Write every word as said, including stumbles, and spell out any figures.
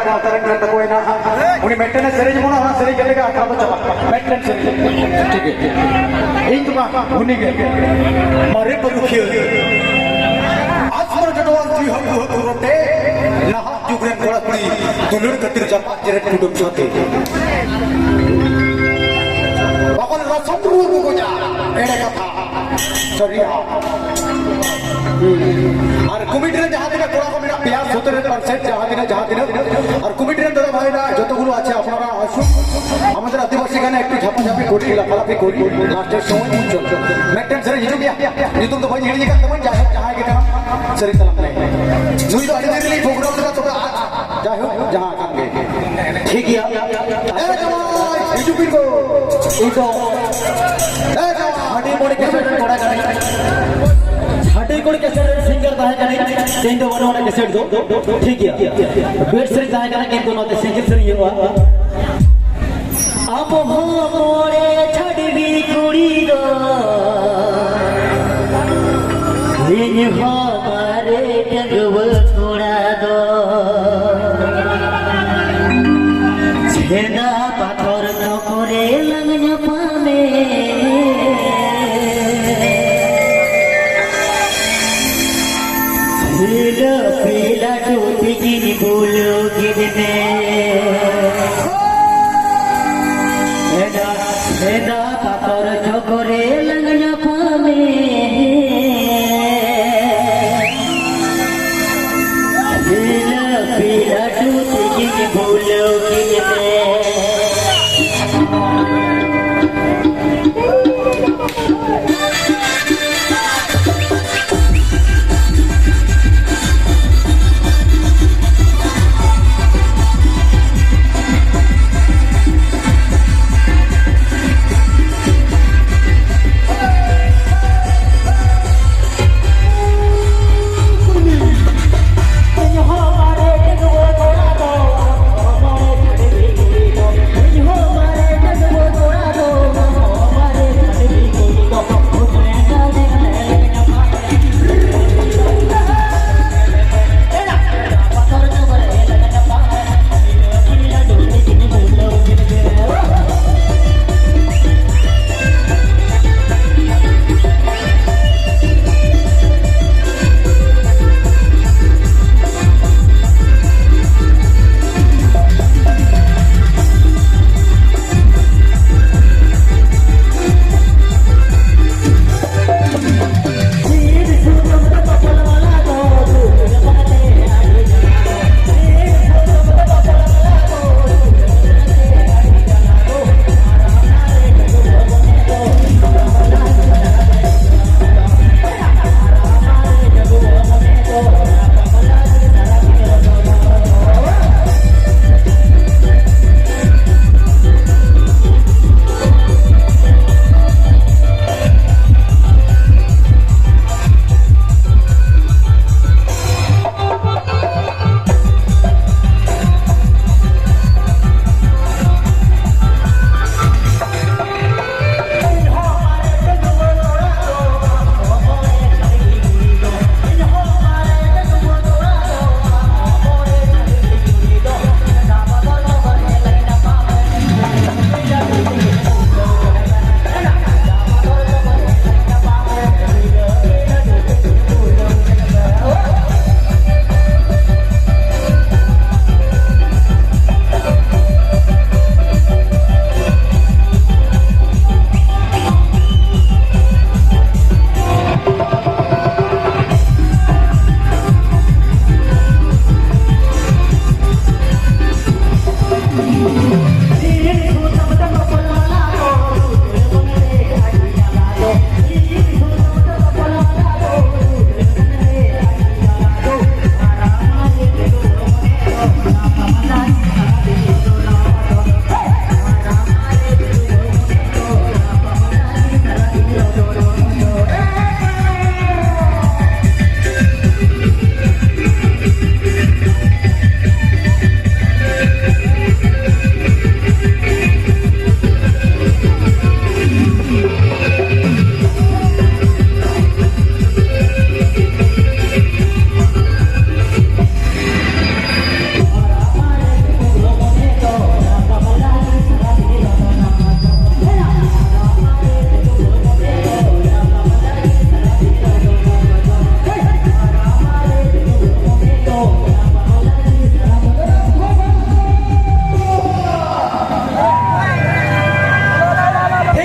ᱥᱟᱶᱛᱟ ᱨᱮᱱ ᱠᱟᱱ ᱛᱟᱠᱚᱣᱟ ᱦᱮᱱᱟᱜᱼᱟ᱾ ᱩᱱᱤ ᱢᱤᱫᱴᱮᱱ ᱮ ᱥᱮᱨᱮᱧ ᱵᱚᱱᱟ, ᱚᱱᱟ ᱥᱮᱨᱮᱧ ᱠᱟᱛᱮ ᱜᱮ ᱟᱠᱷᱲᱟ ᱫᱚ ᱪᱟᱵᱟᱜᱼᱟ᱾ ᱢᱤᱫᱴᱮᱱ ᱥᱮᱨᱮᱧ᱾ ᱴᱷᱤᱠ ᱜᱮᱭᱟ᱾ ᱤᱧ ᱫᱚ ᱵᱟᱝ, ᱩᱱᱤ ᱜᱮ᱾ ᱢᱟᱨᱮ ᱯᱟᱹᱨᱩᱠᱷᱤᱭᱟᱹ᱾ ᱟᱥᱢᱟᱨ ᱡᱚᱴᱚᱣᱟᱱ ᱡᱤᱣᱤ ᱦᱟᱹᱠᱩ ᱦᱟᱹᱠᱩ ᱨᱚᱴᱮ᱾ ᱱᱟᱦᱟᱜ ᱡᱩᱜᱽ ᱨᱮᱱ ᱠᱚᱲᱟ ᱠᱩᱲᱤ ᱫᱩᱞᱟᱹᱲ ᱠᱷᱟᱹᱛᱤᱨ ᱡᱟᱯᱟᱜ ᱡᱮᱨᱮᱫ ᱠᱩᱴᱟᱹᱢ ᱥᱟᱛᱮ᱾ ᱵᱟᱵᱟ ᱞᱮ ᱨᱟᱥᱚᱢ ᱨᱩᱣᱟᱹ ᱠᱚ ᱜᱚᱡᱟ᱾ ᱮᱲᱮ ᱠᱟᱛᱷᱟ᱾ ᱥᱟᱹᱨᱤᱭᱟ᱾ ᱟᱨ ᱠᱚᱢᱤᱴᱤ ᱨᱮ ᱡᱟᱦᱟᱸ ᱛᱤᱱᱟᱹᱜ ᱠᱚᱲᱟ ᱠᱚ ᱢᱮᱱᱟᱜ ᱯᱮᱭᱟ, ᱥᱚᱛᱮᱨᱚ ᱯᱟᱨᱥᱮᱱᱴ ᱡᱟᱦᱟᱸ ᱛᱤᱱᱟᱹᱜ, ᱡᱟᱦᱟᱸ ᱛᱤᱱᱟᱹᱜ, ᱟᱨ ᱠᱚᱢᱤᱴᱤ ᱨᱮᱱ ᱫᱟᱫᱟ ᱵᱷᱟᱭ ᱡᱚᱛᱚ ᱜᱩᱞᱳ আছে, আপনারা আসুন। আমাদের আদিবাসী গানে একটু ঝাপাঝাপি করি, লাফালাফি করি, লাস্টের সময় চল। ম্যাকটেন স্যার হিজুক মিয়া, ᱧᱩᱛᱩᱢ ᱫᱚ ᱵᱟᱹᱧ ᱦᱤᱲᱤᱧ ᱟᱠᱟᱫ ᱛᱟᱵᱚᱱ, ᱡᱟᱭᱦᱳᱠ, ᱡᱟᱦᱟᱸᱭ ᱜᱮ ᱠᱟᱱᱟᱢ, ᱥᱟᱹᱨᱤ ᱛᱟᱞᱟᱝ ᱢᱮ᱾ ᱱᱩᱭ ᱫᱚ ᱟᱹᱰᱤ ᱫᱤᱱ ᱨᱮᱞᱤᱧ ᱯᱨᱳᱜᱨᱟᱢ ᱞᱮᱫᱟ, ᱛᱚᱵᱮ ᱟᱡ, ᱡᱟᱭᱦᱳᱠ, ᱡᱟᱦᱟᱸ ᱟᱠᱟᱱ ᱜᱮ᱾ ᱴᱷᱤᱠ ᱜᱮᱭᱟ᱾ ᱮ ᱡᱟᱶᱟᱭ, ᱦᱤᱡᱩᱜ ᱵᱤᱱ ᱜᱚ᱾ ᱤᱧ ᱫᱚ ᱮ ᱡᱟᱶᱟᱭ᱾ ᱦᱟᱺᱰᱤ ᱢᱚᱬᱮ ᱠᱮᱥᱮᱴ ᱨᱮᱱ ᱠᱚᱲᱟ ᱠᱟᱹᱱᱟᱹᱧ᱾ ᱦᱟᱺᱰᱤ ᱠᱩᱲᱤ ᱠᱮᱥᱮᱴ ᱨᱮᱱ ᱥᱤᱝᱜᱟᱨ ᱛᱟᱦᱮᱸ ᱠᱟᱹᱱᱟᱹᱧ᱾ ᱛᱮᱦᱮᱧ ᱫᱚ ᱵᱟᱹᱱᱩᱜ ᱟᱱᱟ ᱠᱮᱥᱮᱴ ᱫᱚ᱾ ᱴᱷᱤᱠ ᱜᱮᱭᱟ᱾ ᱵᱮᱥ ᱥᱮᱨᱮᱧ ᱛᱟᱦᱮᱸ ᱠᱟᱱᱟ, ᱠᱤᱱᱛᱩ ᱱᱚᱛᱮ ᱥᱤᱝᱜᱮᱞ ᱥᱮᱨᱮᱧ ᱦᱩᱭᱩᱜᱼᱟ᱾ ᱟᱵᱚ ᱦᱚᱸ ᱢᱚᱬᱮ ᱪᱷᱟᱹᱰᱣᱤ ᱠᱩᱲᱤ ᱫᱚ, ᱤᱧ ᱦᱚᱸ ᱢᱟᱨᱮ ᱰᱟᱺᱜᱩᱣᱟᱹ ᱠᱚᱲᱟ ᱫᱚ᱾ ᱪᱷᱮᱫᱟ ᱯᱟᱛᱷᱚᱨ ᱪᱚᱠᱚᱨᱮ ᱞᱟᱝ ᱧᱟᱯᱟᱢᱮ᱾ ᱥᱤᱞᱟᱹ ᱯᱤᱞᱟ ᱴᱩᱴᱤ ᱠᱤᱱ ᱵᱩᱞᱩ ᱠᱤᱫᱤᱧ᱾ ᱪᱷᱮᱫᱟ, ᱪᱷᱮᱫᱟ ᱯᱟᱛᱷᱚᱨ ᱪᱚᱠᱚᱨ